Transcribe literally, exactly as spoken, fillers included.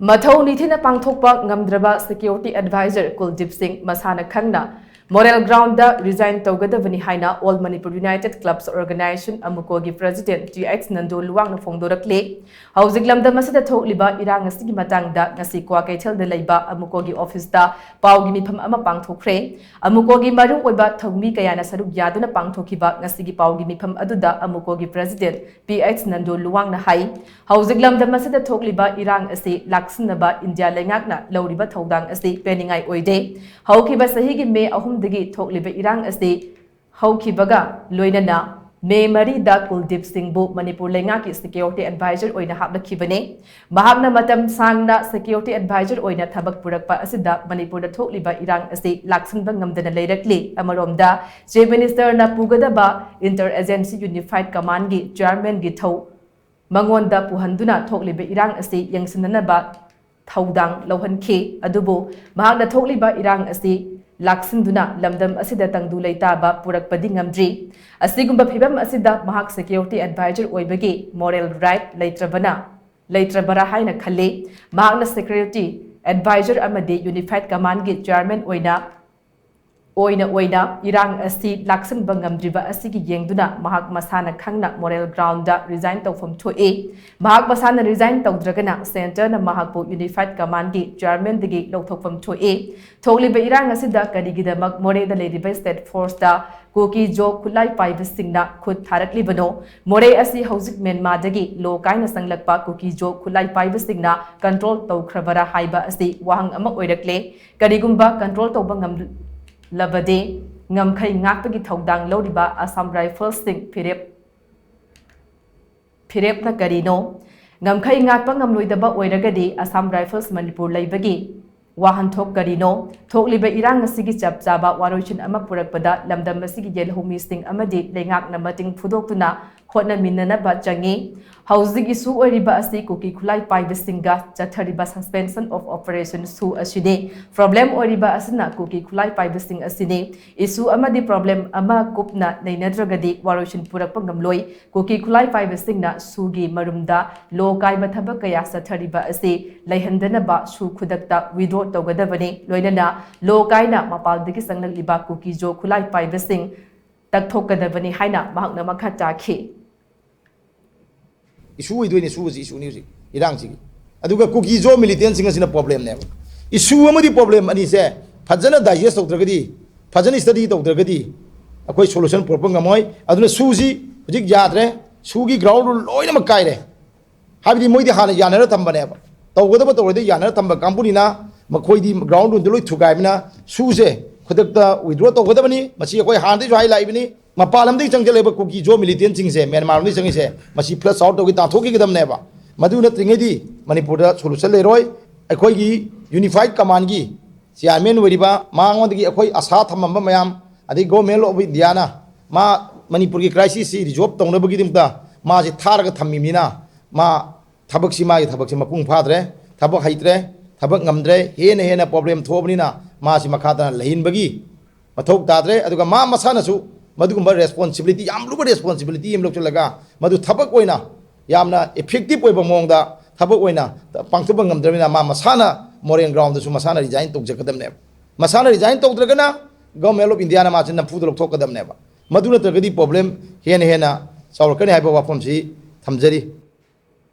ꯃꯊꯧ ꯅꯤꯡꯊꯤꯅ ꯄꯥꯡꯊꯣꯛꯄ ꯉꯝꯗ꯭ꯔꯕ security advisor ꯀꯨꯜꯗꯤꯞ ꯁꯤꯡ ꯃꯁꯥꯅ ꯈꯪꯅ Morel ground ꯗ resign ꯇꯧꯒꯗꯕꯅꯤ ꯍꯥꯏꯅ All Manipur United Clubs Organization ꯑꯃꯨꯀꯣꯒꯤ president ꯇꯤ ꯑꯩꯆ ꯅꯟꯗꯣ ꯂꯨꯋꯥꯡꯅ ꯐꯣꯡꯗꯣꯔꯛꯂꯦ꯫ ꯍꯧꯖꯤꯛ ꯂꯝꯗꯝ ꯑꯁꯤꯗ ꯊꯣꯛꯂꯤꯕ ꯏꯔꯥꯡ ꯑꯁꯤꯒꯤ ꯃꯇꯥꯡꯗ ꯉꯁꯤ ꯀ꯭ꯋꯥꯀꯩꯊꯦꯜꯗ ꯂꯩꯕ ꯑꯃꯨꯀꯣꯒꯤ office ꯇ ꯄꯥꯎꯒꯤ ꯃꯤꯐꯝ ꯑꯃ ꯄꯥꯡꯊꯣꯛꯈ꯭ꯔꯦ꯫ ꯑꯃꯨꯀꯣꯒꯤ ꯃꯔꯨꯑꯣꯏꯕ ꯊꯧꯃꯤ ꯀꯌꯥꯅ ꯁꯔꯨꯛ ꯌꯥꯗꯨꯅ ꯄꯥꯡꯊꯣꯛꯈꯤꯕ ꯉꯁꯤꯒꯤ ꯄꯥꯎꯒꯤ ꯃꯤꯐꯝ ꯑꯗꯨꯗ ꯑꯃꯨꯀꯣꯒꯤ president ꯄꯤ ꯑꯩꯆ ꯅꯟꯗꯣ ꯂꯨꯋꯥꯡꯅ ꯍꯥꯏ, ꯍꯧꯖꯤꯛ ꯂꯝꯗꯝ ꯑꯁꯤꯗ ꯊꯣꯛꯂꯤꯕ ꯏꯔꯥꯡ ꯑꯁꯤ ꯂꯥꯛꯁꯤꯟꯅꯕ ꯏꯟꯗꯤꯌꯥ ꯂꯩꯉꯥꯛꯅ ꯂꯧꯔꯤꯕ ꯊꯧꯗꯥꯡ ꯑꯁꯤ ꯄꯦꯟꯅꯤꯡꯉꯥꯏ ꯑꯣꯏꯗꯦ꯫ ꯍꯧꯈꯤꯕ ꯆꯍꯤꯒꯤ ꯃꯦ ꯑꯍꯨꯝꯗꯒꯤ ꯊꯣꯛꯂꯤꯕ ꯏꯔꯥꯡ ꯑꯁꯤ ꯍꯧꯈꯤꯕꯒ ꯂꯣꯏꯅꯅ ꯃꯦ ꯃꯔꯤꯗ ꯀꯨꯜꯗꯤꯞ ꯁꯤꯡꯕꯨ ꯃꯅꯤꯄꯨꯔ ꯂꯩꯉꯥꯛꯀꯤ security advisor ꯑꯣꯏꯅ ꯍꯥꯞꯂꯛꯈꯤꯕꯅꯤ꯫ ꯃꯍꯥꯛꯅ ꯃꯇꯝ ꯁꯥꯡꯅ security advisor ꯑꯣꯏꯅ ꯊꯕꯛ ꯄꯨꯔꯛꯄ ꯑꯁꯤꯗ ꯃꯅꯤꯄꯨꯔꯗ ꯊꯣꯛꯂꯤꯕ ꯏꯔꯥꯡ ꯑꯁꯤ ꯂꯥꯛꯁꯤꯟꯕ ꯉꯝꯗꯅ ꯂꯩꯔꯛꯂꯤ꯫ ꯑꯃꯔꯣꯝꯗ, Chief Minister ꯅ ꯄꯨꯒꯗꯕ Inter Agency Unified Command ꯒꯤ chairman ꯒꯤ ꯊꯧ ꯃꯉꯣꯟꯗ ꯄꯨꯍꯟꯗꯨꯅ ꯊꯣꯛꯂꯤꯕ ꯏꯔꯥꯡ ꯑꯁꯤ ꯌꯦꯡꯁꯤꯟꯅꯅꯕ ꯊꯧꯗꯥꯡ ꯂꯧꯍꯟꯈꯤ꯫ ꯑꯗꯨꯕꯨ ꯃꯍꯥꯛꯅ ꯊꯣꯛꯂꯤꯕ ꯏꯔꯥꯡ ꯑꯁꯤ ꯂꯥꯛꯁꯤꯟꯗꯨꯅ ꯂꯝꯗꯝ ꯑꯁꯤꯗ ꯇꯪꯗꯨ ꯂꯩꯇꯥꯕ ꯄꯨꯔꯛꯄꯗꯤ ꯉꯝꯗ꯭ꯔꯤ꯫ ꯑꯁꯤꯒꯨꯝꯕ ꯐꯤꯚꯝ ꯑꯁꯤꯗ ꯃꯍꯥꯛ security advisor ꯑꯣꯏꯕꯒꯤ moral right ꯂꯩꯇ꯭ꯔꯕꯅ, ꯂꯩꯇ꯭ꯔꯕꯔꯥ ꯍꯥꯏꯅ ꯈꯜꯂꯤ꯫ ꯃꯍꯥꯛꯅ security advisor ꯑꯃꯗꯤ Unified Command ꯒꯤ chairman ꯑꯣꯏꯅ ꯑꯣꯏꯅ ꯑꯣꯏꯅ ꯏꯔꯥꯡ ꯑꯁꯤ ꯂꯥꯛꯁꯤꯟꯕ ꯉꯝꯗ꯭ꯔꯤꯕ ꯑꯁꯤꯒꯤ ꯌꯦꯡꯗꯨꯅ ꯃꯍꯥꯛ ꯃꯁꯥꯅ ꯈꯪꯅ Morel ground ꯗ resign ꯇꯧꯐꯝ ꯊꯣꯛꯏ꯫ ꯃꯍꯥꯛ ꯃꯁꯥꯅ resign ꯇꯧꯗ꯭ꯔꯒꯅ centre ꯅ ꯃꯍꯥꯛꯄꯨ Unified Command ꯒꯤ chairman ꯗꯒꯤ ꯂꯧꯊꯣꯛꯐꯝ ꯊꯣꯛꯏ꯫ ꯊꯣꯛꯂꯤꯕ ꯏꯔꯥꯡ ꯑꯁꯤꯗ ꯀꯔꯤꯒꯤꯗꯃꯛ ꯃꯣꯔꯦꯗ ꯂꯩꯔꯤꯕ state force ꯇ ꯀꯨꯀꯤ ꯖꯣ ꯈꯨꯠꯂꯥꯏ ꯄꯥꯏꯕꯁꯤꯡꯅ ꯈꯨꯠ ꯊꯥꯔꯛꯂꯤꯕꯅꯣ? ꯃꯣꯔꯦ ꯑꯁꯤ ꯍꯧꯖꯤꯛ ꯃ꯭ꯌꯥꯟꯃꯥꯔꯗꯒꯤ ꯂꯣ ꯀꯥꯏꯅ ꯆꯪꯂꯛꯄ ꯀꯨꯀꯤ ꯖꯣ ꯈꯨꯠꯂꯥꯏ ꯄꯥꯏꯕꯁꯤꯡꯅ control ꯇꯧꯈ꯭ꯔꯕꯔꯥ ꯍꯥꯏꯕ ꯑꯁꯤ ꯋꯥꯍꯪ ꯑꯃ ꯑꯣꯏꯔꯛꯂꯦ꯫ ꯀꯔꯤꯒꯨꯝꯕ control ꯇꯧꯕ ꯉꯝꯂꯕꯗꯤ ꯉꯝꯈꯩ ꯉꯥꯛꯄꯒꯤ ꯊꯧꯗꯥꯡ ꯂꯧꯔꯤꯕ Assam Rifles ꯁꯤꯡ ꯐꯤꯔꯦꯞ, ꯐꯤꯔꯦꯞꯅ ꯀꯔꯤꯅꯣ? ꯉꯝꯈꯩ ꯉꯥꯛꯄ ꯉꯝꯂꯣꯏꯗꯕ ꯑꯣꯏꯔꯒꯗꯤ Assam Rifles ꯃꯅꯤꯄꯨꯔ ꯂꯩꯕꯒꯤ ꯋꯥꯍꯟꯊꯣꯛ ꯀꯔꯤꯅꯣ? ꯊꯣꯛꯂꯤꯕ ꯏꯔꯥꯡ ꯑꯁꯤꯒꯤ ꯆꯞ ꯆꯥꯕ ꯋꯥꯔꯣꯏꯁꯤꯟ ꯑꯃ ꯄꯨꯔꯛꯄꯗ ꯂꯝꯗꯝ ꯑꯁꯤꯒꯤ ꯌꯦꯜꯍꯧꯃꯤꯁꯤꯡ ꯑꯃꯗꯤ ꯂꯩꯉꯥꯛꯅ ꯃꯇꯦꯡ ꯐꯨꯗꯣꯛꯇꯨꯅ ꯍꯣꯠꯅꯃꯤꯟꯅꯅꯕ ꯆꯪꯉꯤ꯫ ꯍꯧꯖꯤꯛ ꯏꯁꯨ ꯑꯣꯏꯔꯤꯕ ꯑꯁꯤ ꯀꯨꯀꯤ ꯈꯨꯠꯂꯥꯏ ꯄꯥꯏꯕꯁꯤꯡꯒ ꯆꯠꯊꯔꯤꯕ suspension of operation ꯁꯨ ꯑꯁꯤꯅꯤ꯫ ꯄ꯭ꯔꯣꯕ꯭ꯂꯦꯝ ꯑꯣꯏꯔꯤꯕ ꯑꯁꯤꯅ ꯀꯨꯀꯤ ꯈꯨꯠꯂꯥꯏ ꯄꯥꯏꯕꯁꯤꯡ ꯑꯁꯤꯅꯤ꯫ ꯏꯁꯨ ꯑꯃꯗꯤ ꯄ꯭ꯔꯣꯕ꯭ꯂꯦꯝ ꯑꯃ ꯀꯨꯞꯅ ꯅꯩꯅꯗ꯭ꯔꯒꯗꯤ ꯋꯥꯔꯣꯏꯁꯤꯟ ꯄꯨꯔꯛꯄ ꯉꯝꯂꯣꯏ꯫ ꯀꯨꯀꯤ ꯈꯨꯠꯂꯥꯏ ꯄꯥꯏꯕꯁꯤꯡꯅ ꯁꯨꯒꯤ ꯃꯔꯨꯝꯗ ꯂꯣ ꯀꯥꯏꯕ ꯊꯕꯛ ꯀꯌꯥ ꯆꯠꯊꯔꯤꯕ ꯑꯁꯤ ꯂꯩꯍꯟꯗꯅꯕ ꯁꯨ ꯈꯨꯗꯛꯇ ꯋꯤꯗ꯭ꯔꯣ ꯇꯧꯒꯗꯕꯅꯤ꯫ ꯂꯣꯏꯅꯅ ꯂꯣ ꯀꯥꯏꯅ ꯃꯄꯥꯟꯗꯒꯤ ꯆꯪꯂꯛꯂꯤꯕ ꯀꯨꯀꯤꯖꯣ ꯈꯨꯠꯂꯥꯏ ꯄꯥꯏꯕꯁꯤꯡ ꯇꯛꯊꯣꯛꯀꯗꯕꯅꯤ ꯍꯥꯏꯅ ꯃꯍꯥꯛꯅ ꯃꯈꯥ ꯇꯥꯈꯤ꯫ ꯏꯁꯨ ꯑꯣꯏꯗꯣꯏꯅꯤ꯫ ꯏꯁꯨ ꯑꯁꯤ ꯏꯁꯨꯅꯤ ꯍꯧꯖꯤꯛ ꯏꯔꯥꯡꯁꯤꯒꯤ꯫ ꯑꯗꯨꯒ ꯀꯨꯀꯤ ꯖꯣ ꯃꯤꯂꯤꯇꯦꯟꯁꯤꯡ ꯑꯁꯤꯅ ꯄ꯭ꯔꯣꯕ꯭ꯂꯦꯝꯅꯦꯕ꯫ ꯏꯁꯨ ꯑꯃꯗꯤ ꯄ꯭ꯔꯣꯕ꯭ꯂꯦꯝ ꯑꯅꯤꯁꯦ ꯐꯖꯅ ꯗꯥꯏꯖꯦꯁ ꯇꯧꯗ꯭ꯔꯒꯗꯤ, ꯐꯖꯅ ꯁ꯭ꯇꯗꯤ ꯇꯧꯗ꯭ꯔꯒꯗꯤ ꯑꯩꯈꯣꯏ ꯁꯣꯂꯨꯁꯟ ꯄꯨꯔꯛꯄ ꯉꯝꯃꯣꯏ꯫ ꯑꯗꯨꯅ ꯁꯨꯁꯤ ꯍꯧꯖꯤꯛ ꯌꯥꯗ꯭ꯔꯦ꯫ ꯁꯨꯒꯤ ꯒ꯭ꯔꯥꯎꯟ ꯔꯨꯜ ꯂꯣꯏꯅꯃꯛ ꯀꯥꯏꯔꯦ꯫ ꯍꯥꯏꯕꯗꯤ ꯃꯣꯏꯗꯤ ꯍꯥꯟꯅ ꯌꯥꯅꯔ ꯊꯝꯕꯅꯦꯕ, ꯇꯧꯒꯗꯕ ꯇꯧꯔꯣꯏꯗ ꯌꯥꯅꯔ ꯊꯝꯕ ꯀꯥꯡꯕꯨꯅꯤꯅ ꯃꯈꯣꯏꯗꯤ ꯒ꯭ꯔꯥꯎꯟ ꯔꯨꯜꯗ ꯂꯣꯏ ꯊꯨꯒꯥꯏꯕꯅ ꯁꯨꯁꯦ ꯈꯨꯗꯛꯇ ꯋꯤꯗ꯭ꯔꯣ ꯇꯧꯒꯗꯕꯅꯤ꯫ ꯃꯁꯤ ꯑꯩꯈꯣꯏ ꯍꯥꯟꯅꯗꯒꯤꯁꯨ ꯍꯥꯏ ꯂꯥꯛꯏꯕꯅꯤ꯫ ꯃꯄꯥꯟ ꯂꯝꯗꯒꯤ ꯆꯪꯁꯤꯜꯂꯛꯏꯕ ꯀꯨꯀꯤ ꯖꯣ ꯃꯤꯂꯤꯇꯦꯟꯁꯤꯡꯁꯦ, ꯃ꯭ꯌꯥꯟꯃꯥꯔ ꯂꯣꯝꯗꯒꯤ ꯆꯪꯉꯤꯁꯦ, ꯃꯁꯤ ꯐ꯭ꯂꯁ ꯑꯥꯎꯠ ꯇꯧꯒꯦ, ꯇꯥꯟꯊꯣꯛꯈꯤꯒꯗꯕꯅꯦꯕ꯫ ꯃꯗꯨ ꯅꯠꯇ꯭ꯔꯤꯉꯩꯗꯤ ꯃꯅꯤꯄꯨꯔꯗ ꯁꯣꯂꯨꯁꯟ ꯂꯩꯔꯣꯏ꯫ ꯑꯩꯈꯣꯏꯒꯤ ꯌꯨꯅꯤꯐꯥꯏꯠ ꯀꯃꯥꯟꯒꯤ ꯆꯤꯌꯥꯔꯃꯦꯟ ꯑꯣꯏꯔꯤꯕ, ꯃꯉꯣꯟꯗꯒꯤ ꯑꯩꯈꯣꯏ ꯑꯁꯥ ꯊꯝꯃꯝꯕ ꯃꯌꯥꯝ, ꯑꯗꯩ ꯒꯣꯔꯃꯦꯟ ꯑꯣꯐ ꯏꯟꯗꯤꯌꯥꯅ ꯃꯥ ꯃꯅꯤꯄꯨꯔꯒꯤ ꯀ꯭ꯔꯥꯏꯁꯤꯁꯁꯤ ꯔꯤꯖꯣꯜꯕ ꯇꯧꯅꯕꯒꯤꯗꯃꯛꯇ ꯃꯥꯁꯤ ꯊꯥꯔꯒ ꯊꯝꯃꯤꯕꯅꯤꯅ, ꯃꯥ ꯊꯕꯛꯁꯤ, ꯃꯥꯒꯤ ꯊꯕꯛꯁꯤ ꯃꯄꯨꯡ ꯐꯥꯗ꯭ꯔꯦ꯫ ꯊꯕꯛ ꯍꯩꯇ꯭ꯔꯦ, ꯊꯕꯛ ꯉꯝꯗ꯭ꯔꯦ, ꯍꯦꯟꯅ ꯍꯦꯟꯅ ꯄ꯭ꯔꯣꯕ꯭ꯂꯦꯝ ꯊꯣꯛꯑꯕꯅꯤꯅ ꯃꯥꯁꯤ ꯃꯈꯥ ꯇꯥꯅ ꯂꯩꯍꯟꯕꯒꯤ ꯃꯊꯧ ꯇꯥꯗ꯭ꯔꯦ꯫ ꯑꯗꯨꯒ ꯃꯥ ꯃꯁꯥꯅꯁꯨ ꯃꯗꯨꯒꯨꯝꯕ ꯔꯦꯁꯄꯣꯟꯁꯤꯕꯤꯂꯤꯇꯤ, ꯌꯥꯝ ꯂꯨꯕ ꯔꯦꯁꯄꯣꯟꯁꯤꯕꯤꯂꯤꯇꯤ ꯑꯃ ꯂꯧꯁꯤꯜꯂꯒ ꯃꯗꯨ ꯊꯕꯛ ꯑꯣꯏꯅ ꯌꯥꯝꯅ ꯏꯐꯦꯛꯇꯤꯞ ꯑꯣꯏꯕ ꯃꯑꯣꯡꯗ ꯊꯕꯛ ꯑꯣꯏꯅ ꯄꯥꯡꯊꯣꯛꯄ ꯉꯝꯗ꯭ꯔꯕꯅꯤꯅ ꯃꯥ ꯃꯁꯥꯅ ꯃꯣꯔꯦꯜ ꯒ꯭ꯔꯥꯎꯟꯗꯁꯨ ꯃꯁꯥꯅ ꯔꯤꯖꯥꯏꯟ ꯇꯧꯖꯒꯗꯕꯅꯦꯕ꯫ ꯃꯁꯥꯅ ꯔꯤꯖꯥꯏꯟ ꯇꯧꯗ꯭ꯔꯒꯅ ꯒꯣꯔꯃꯦꯟ ꯑꯣꯐ ꯏꯟꯗꯤꯌꯥꯅ ꯃꯥꯁꯦ ꯅꯝꯐꯨꯗ ꯂꯧꯊꯣꯛꯀꯗꯕꯅꯦꯕ꯫ ꯃꯗꯨ ꯅꯠꯇ꯭ꯔꯒꯗꯤ ꯄ꯭ꯔꯣꯕ꯭ꯂꯦꯝ ꯍꯦꯟꯅ ꯍꯦꯟꯅ ꯆꯥꯎꯔꯛꯀꯅꯤ ꯍꯥꯏꯕ ꯋꯥꯐꯝꯁꯤ ꯊꯝꯖꯔꯤ꯫